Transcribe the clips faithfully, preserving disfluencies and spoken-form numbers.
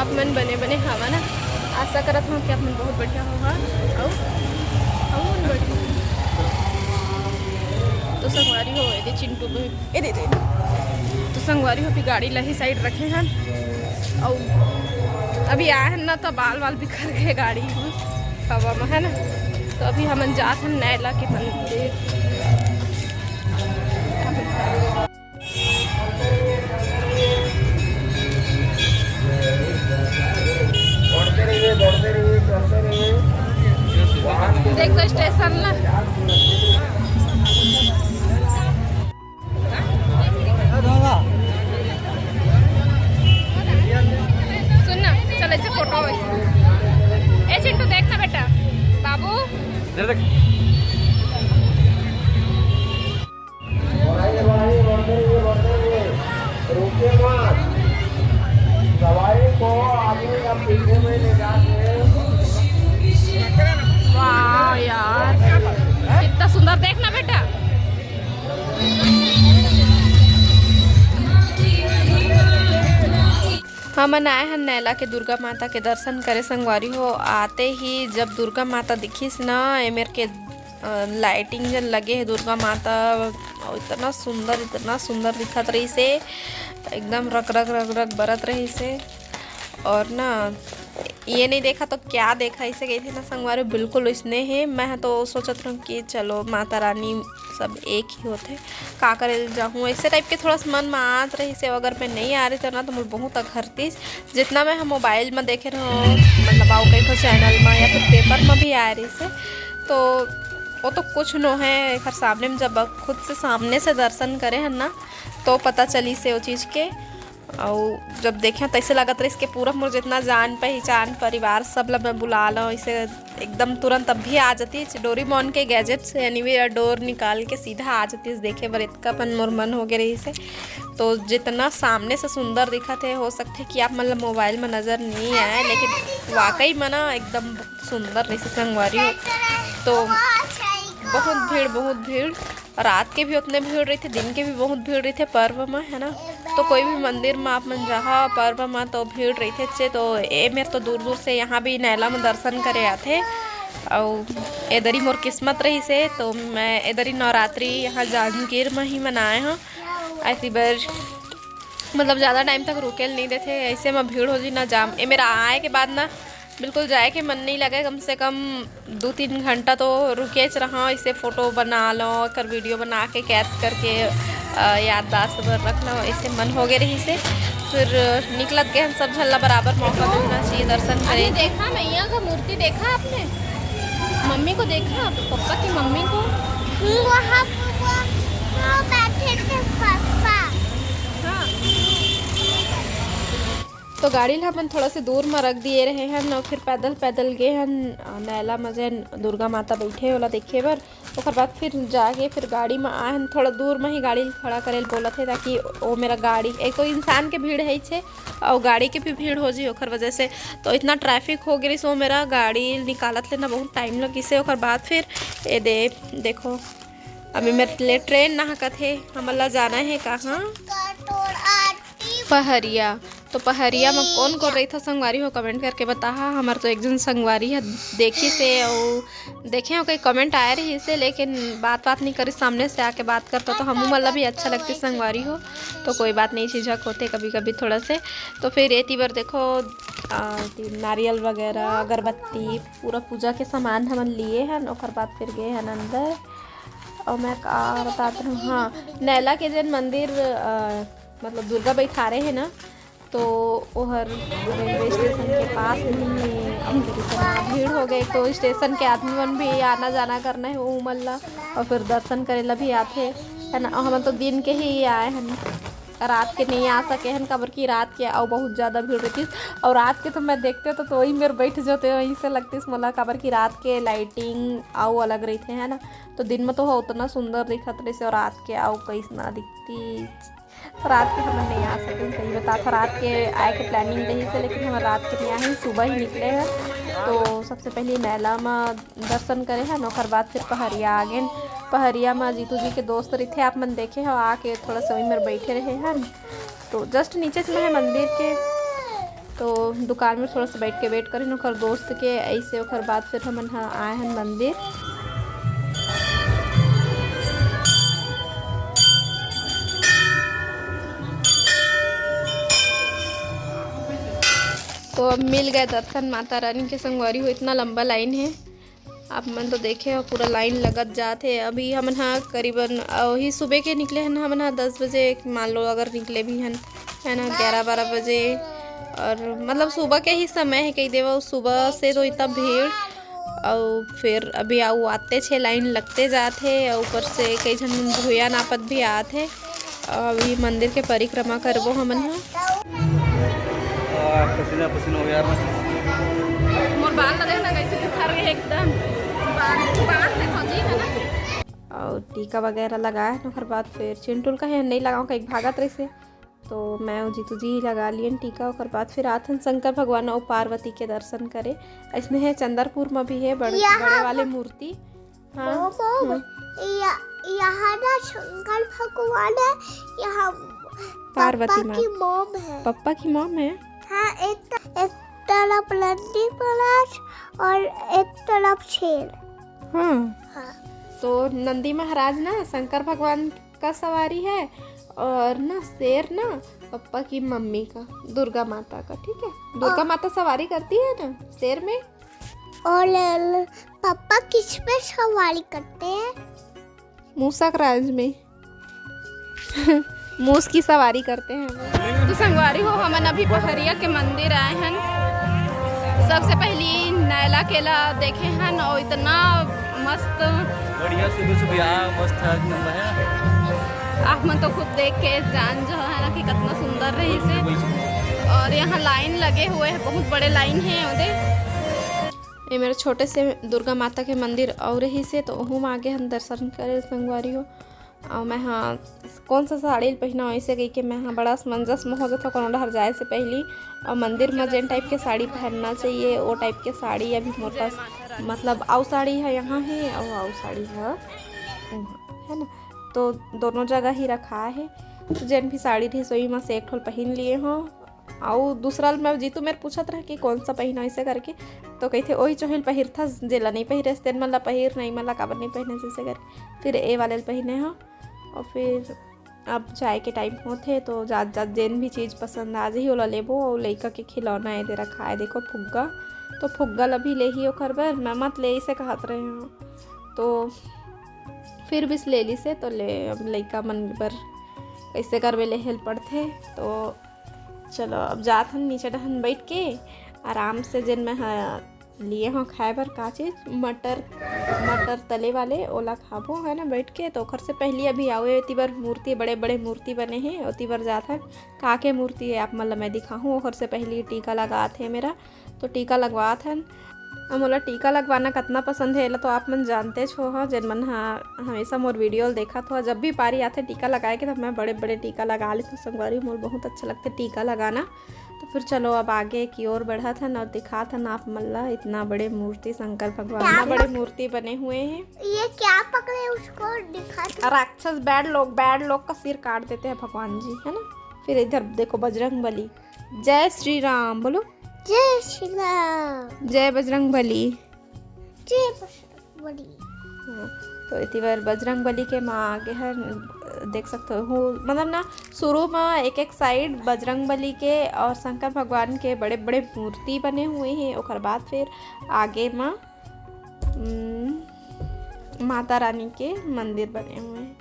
मन बने बने हवा ना। आशा करत हूँ कि आप मन बहुत बढ़िया होहा। अउ हमन बढ़िया। तो संगवारी हो, ए दे चिंटू भी, ए दे दे। तो संगवारी हो, अभी गाड़ी लही साइड रखे हन। अउ अभी आए हन ना, तो बाल वाल बिखर गए गाड़ी में, हवा में, है ना। तो अभी हमन जात हन नैला के मंदिर। देख तो स्टेशन ला। सुन ना, चल ऐसे फोटो। ए चिंटू, देख ना बेटा, बाबू। इधर देख। बढ़ाइए, बढ़ाइए, बढ़ते रहिए, बढ़ते रहिए। रुकिए मत। सवारी को आगे या पीछे में ले जाके। वाह यार, कितना सुंदर। देख ना बेटा। हमन आए हन नैला के दुर्गा माता के दर्शन करे संगवारी हो। आते ही जब दुर्गा माता दिखिस ना, एमेर के अ, लाइटिंग जन लगे हे दुर्गा माता, अउ इतना सुंदर, इतना सुंदर दिखत रहिस हे, एकदम रक रक रक रक बरत रहिस हे। और ना, ये नहीं देखा तो क्या देखा, ऐसे कही थे ना संगवारी, बिल्कुल इसने हे। मैं तो सोचत रहूँ कि चलो माता रानी सब एक ही होथे, का करे ल जाहूँ, ऐसे टाइप के थोड़ा सा मन में आत रहिस हे। अगर मैं नहीं आ रही तो ना, तो मोर बहुत अखरतीस, जितना मैं हम मोबाइल में देखे रहो, मतलब आओ कहीं तो चैनल में या फिर पेपर में भी आ रहिस हे, तो वो तो कुछ नो है, एकर सामने में जब खुद से सामने से दर्शन करे हन ना, तो पता चलिस हे वो चीज़ के। अउ जब देखे तैसे लगत रहिस के पूरा मोर जितना जान पहचान परिवार सब ला मैं बुला लो, इसे एकदम तुरंत अब भी आ जाती डोरीमोन के गैजेट से, एनीवे डोर निकाल के सीधा आ जाती देखे बर। इतका अपन मोर मन हो गए रहिस हे। तो जितना सामने से सुंदर दिखत हे, हो सकथे कि आप मन ला मोबाइल में नजर नहीं आए, लेकिन वाकई में ना एकदम सुंदर रहिस हे संगवारी हो। तो बहुत भीड़, बहुत भीड़। रात के भी उतने भीड़ रहिथे, दिन के भी बहुत भीड़ रहिथे पर्व में, है ना। तो कोई भी मंदिर में आप मन जाहा पर्व में तो भीड़ रहिथे चे। तो ए मेर तो दूर दूर से यहाँ भी नैला में दर्शन करे आथे। अउ एदरी मोर किस्मत रहिस हे, तो मैं एदरी नवरात्रि यहाँ जांजगीर में ही मनाए हूँ। ऐसी बार मतलब ज़्यादा टाइम तक रुके ल नहीं देथे, ऐसे में भीड़ हो जी ना जाम। ए मेरा आए के बाद ना बिल्कुल जाए के मन नहीं लगे, कम से कम दो तीन घंटा तो रुकेच रहा, इसे फोटो बना लो, एकर वीडियो बना के कैद करके, अ, याददाश्त बर रख लो, ऐसे मन हो गए रहिस हे। फिर निकलत गए हम सब झल्ला बराबर मौका मिलना चाहिए दर्शन करे। अभी देखा मैया का मूर्ति देखा आपने? मम्मी को देखा? पप्पा की मम्मी को? वहाँ, वहाँ बैठे थे पापा। हाँ। तो गाड़ी ला हमन थोड़ा से दूर म रख दिए रहे हन, अउ फिर पैदल, पैदल गे हन, अ, नैला म जेन दुर्गा माता बइठे हे, ओला देखे बर। ओकर बाद फिर जाके फिर गाड़ी म आए हन, थोड़ा दूर म ही गाड़ी खड़ा करे ल बोलत हे, ताकि ओ मेरा गाड़ी, एक तो इंसान के भीड़ हे छे, अउ गाड़ी के भी भीड़ हो जी ओकर वजह से। तो इतना ट्रैफिक हो गिस, ओ मेरा गाड़ी निकालत लेना बहुत टाइम लगिस हे। ओकर बाद फिर ए दे, देखो, अभी मेरे लिए ट्रेन ना कथे, हमन ला जाना हे कहाँ? पहरिया। तो पहरिया में कौन कौन रही था संगवारी हो, कमेंट करके बताहा। हमार तो एक जन संगवारी है, देखिस हे, अउ देखे हो कई कमेंट आए रहिस हे, लेकिन बात बात नहीं करी, सामने से आके बात करता तो हमू मन ला भी अच्छा लगती संगवारी हो। तो कोई बात नहीं, झिझक होते कभी कभी थोड़ा से। तो फिर एती बर देखो, आ, एती नारियल वगैरह, अगरबत्ती, पूरा पूजा के सामान हमन लिए हन। ओकर बाद फिर गए हन अंदर। और मैं का बतात रहूँ, हाँ, नैला के जन मंदिर, अ, मतलब दुर्गा बैठारे हे ना, तो ओहर रेलवे स्टेशन के पास में ही हे। अब फिर इतना भीड़ हो गए, तो स्टेशन के आदमी मन भी आना जाना करना हे, वो मन ला, और फिर दर्शन करे ला भी आथे, है ना। और हमन तो दिन के ही आए हन, रात के नहीं आ सके हन, काबर कि रात के अउ बहुत ज़्यादा भीड़ रहिस। और रात के तो मैं देखते तो, तो वही मेर बैठ जाते, वहीं से लगतीस मोला, काबर कि रात के लाइटिंग अउ अलग रहिथे, है ना। तो दिन में तो ओतना सुंदर दिखत रहिस, और रात के अउ कैसना दिखतीस। तो रात के हमन नहीं आ सके, सही बता, तो रात के आए के प्लानिंग रहिस हे, लेकिन हमन रात के नहीं आए, सुबह ही निकले हैं। तो सबसे पहले नैला में दर्शन करे हन, ओकर बाद फिर पहरिया आ गेन। पहरिया म जीतू जी के दोस्त रहिथे, आप मन देखे हो, आके थोड़ा सा ओही मेर बैठे रहे हन। तो जस्ट नीचे में है मंदिर के, तो दुकान में थोड़ा सा बैठ के वेट करेन ओकर दोस्त के, ऐसे ओकर बाद फिर हमन ह आए हन मंदिर। तो अब मिल गए दर्शन माता रानी के संगवारी हो, इतना लंबा लाइन है। आप मन तो देखे हो पूरा लाइन लगत जात है। अभी हमन ह करीबन वही सुबह के निकले हन, हमन ह दस बजे मान लो अगर निकले भी हन, है ना, ग्यारह बारह बजे। और मतलब सुबह के ही समय है कही देवा, सुबह से तो इतना भीड़। और फिर अभी आऊ आते छे लाइन लगते जात है, और ऊपर से कई झन भूया नापत भी आत है। अभी मंदिर के परिक्रमा करबो हमन ह। आ, पसीना पसीना हो गया यार मैं। मोर बाल ला देख ना कैसे बिखर गए एकदम। बाल, बाल देखो जी, है ना? और टीका वगैरह लगाए हन, ओकर बाद फिर चिंटुल कहे नहीं लगाओ, कहीं भागत रहिसे, तो मैं अउ जीतू जी लगा लियन टीका। ओकर बाद फिर आथन शंकर भगवान और पार्वती के दर्शन करे। ऐसने है चंदरपुर में भी है बड़-, यहाँ बड़े वाले पर मूर्ति। हाँ, मॉम, मॉम, हाँ। या-, यहाँ ना शंकर भगवान है, यहाँ पार्वती पापा माँ। की मॉम है। पापा की मॉम है? हाँ, एक त-, एक तरफ नंदी महाराज और एक तरफ शेर। हाँ। हाँ। तो नंदी महाराज ना शंकर भगवान का सवारी है और ना शेर ना पप्पा की मम्मी का, दुर्गा माता का, ठीक है? दुर्गा और माता सवारी करती है ना शेर में। और ल-, पापा किस पे सवारी करते हैं? मूसक राज में। मूस की सवारी करते हैं वो। तो संगवारी हो, हमन अभी पहरिया के मंदिर आए हन। सबसे पहली नैला केला देखे हन और इतना मस्त। बढ़िया, सुबह सुबह आ, मस्त है, एक नंबर है। आप मन तो खुद देख के जान जो है ना कि कितना सुंदर रहिसे। और यहाँ लाइन लगे हुए हैं, बहुत बड़े लाइन है उधर। ये मेरे छोटे से दुर्गा माता के मंदिर और रहिसे, तो ओहू में आगे हम दर्शन करे संगवारी हो। और मैं, हाँ, कौन सा साड़ी पहना, ऐसे कह के मैं, हाँ, बड़ा असमंजस में हो जाता कोनो डहर जाए से पहली। और मंदिर में जेन टाइप के साड़ी पहनना चाहिए, वो टाइप के साड़ी अभी मोर पास, मतलब, आउ साड़ी है यहाँ है और आउ साड़ी है, है ना, तो दोनों जगह ही रखा है। तो जेन भी साड़ी रही, सोई में से एक ठोल पहन लिए हो। अउ दूसरा ल मैं, जीतू मेर पूछत रहे कि कौन सा पहिना, ऐसे करके, तो कहिथे, "ओही चोहिल पहिरथस, जेला नइ पहिरेस, तेन मन ला पहिर, नइ मन ला काबर नइ पहिने," जैसे करके। फिर ए वाले ल पहिने हो, और फिर अब जाए के टाइम होथे, तो जात जात जेन भी चीज़ पसंद आ जाही, ओला लेबो। अउ लइका के खिलौना ए दे रखा है, देखो, फुग्गा, तो फुग्गा ल भी लेही ओकर बर, मैं मत ले, इसे कहत रहे हो, तो फिर भी ले ली से, तो ले, अब लइका मन बर कैसे करबे, लेहे ल पड़थे, तो चलो, अब जात हन नीचे डहन बैठ के आराम से, जेन मैं ह लिए हो खाए बर का चीज, मटर, मटर तले वाले, ओला खाबो, है ना, बैठ के। तो ओखर से पहली अभी आवे एती बर मूर्ति, बड़े बड़े मूर्ति बने हे, ओती बर जात हन। का के मूर्ति है आप मन ल मैं दिखाहूँ, ओखर से पहली टीका लगात हे मेरा, तो टीका लगवात हन। अब मोला टीका लगवाना कतना पसंद है, एला तो आप मन जानते हो, हाँ, जेन मन हा हमेशा मोर वीडियो ल देखत हो, जब भी पारी आथे टीका लगाए के, तब मैं बड़े बड़े टीका लगा लेथों संगवारी, मोर बहुत अच्छा लगथे टीका लगाना। तो फिर चलो, अब आगे की ओर बढ़त हन और दिखात हन आप मन ला इतना बड़े मूर्ति शंकर भगवान, क्या इतना बड़े पक-, मूर्ति बने हुए हैं। ये क्या पकड़े, उसको दिखा दो। राक्षस, बैड लोग, बैड लोग का सिर काट देते हैं भगवान जी, है ना। फिर इधर देखो बजरंग बली, जय श्री राम बोलो। जय श्री राम। जय बजरंग बली। जय बजरंग बली। हाँ, तो एती बर बजरंग बली के माँ आगे हर देख सकते हो, मतलब ना, शुरू में एक एक साइड बजरंग बली के और शंकर भगवान के बड़े बड़े मूर्ति बने हुए हैं, ओकर बाद फिर आगे में, हम्म, माता रानी के मंदिर बने हुए हैं।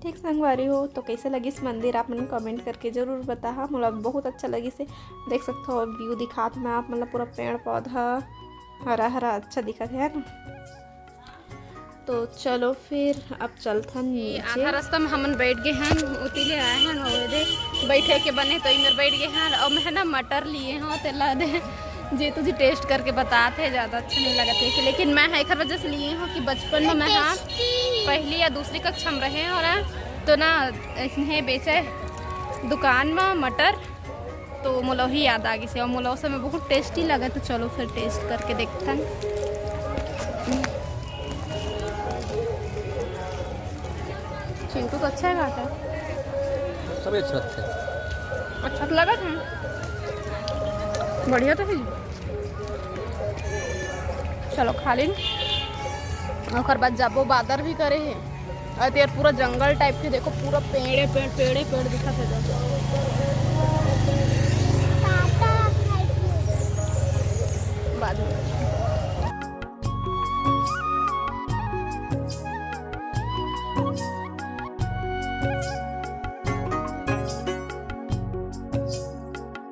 ठीक संगवारी हो, तो कैसे लगिस मंदिर, आप मन कमेंट करके जरूर बताहा। मोला बहुत अच्छा लगिस हे। देख सकत हो, व्यू दिखात मैं आप मन ला, पूरा पेड़ पौधा हरा हरा अच्छा दिखत हे, है ना। तो चलो फिर अब चलथन ये नीचे। आधा रास्ता में हमन बैठ गए हन, उती ले आए हन, वो दे बैठे के बने तो इधर बैठ गए हन। और मैं ना मटर लिए हूँ, तेला दे जीतू जी टेस्ट करके बतात हे, ज़्यादा अच्छा नहीं लगत हे कि, लेकिन मैं हा एकर वजह से लिए हूँ कि बचपन में मैं हा टेस्टी। पहली या दूसरी कक्षा में रहे और तो ना ऐसने बेचे दुकान में मटर, तो मोला वही याद आ गई से और मोला उस समय बहुत टेस्टी लगा। तो चलो फिर टेस्ट करके देखते हैं। चिंटू तो अच्छा है, खाता है। सभी अच्छा लगता है। अच्छा तो लगा था। बढ़िया तो है। चलो खा लेन, ओकर बाद जाबो। बादर भी करे हे। अरे तो यार, पूरा जंगल टाइप के, देखो, पूरा पेड़े पेड़, पेड़े पेड़ दिखत हे। बाद में।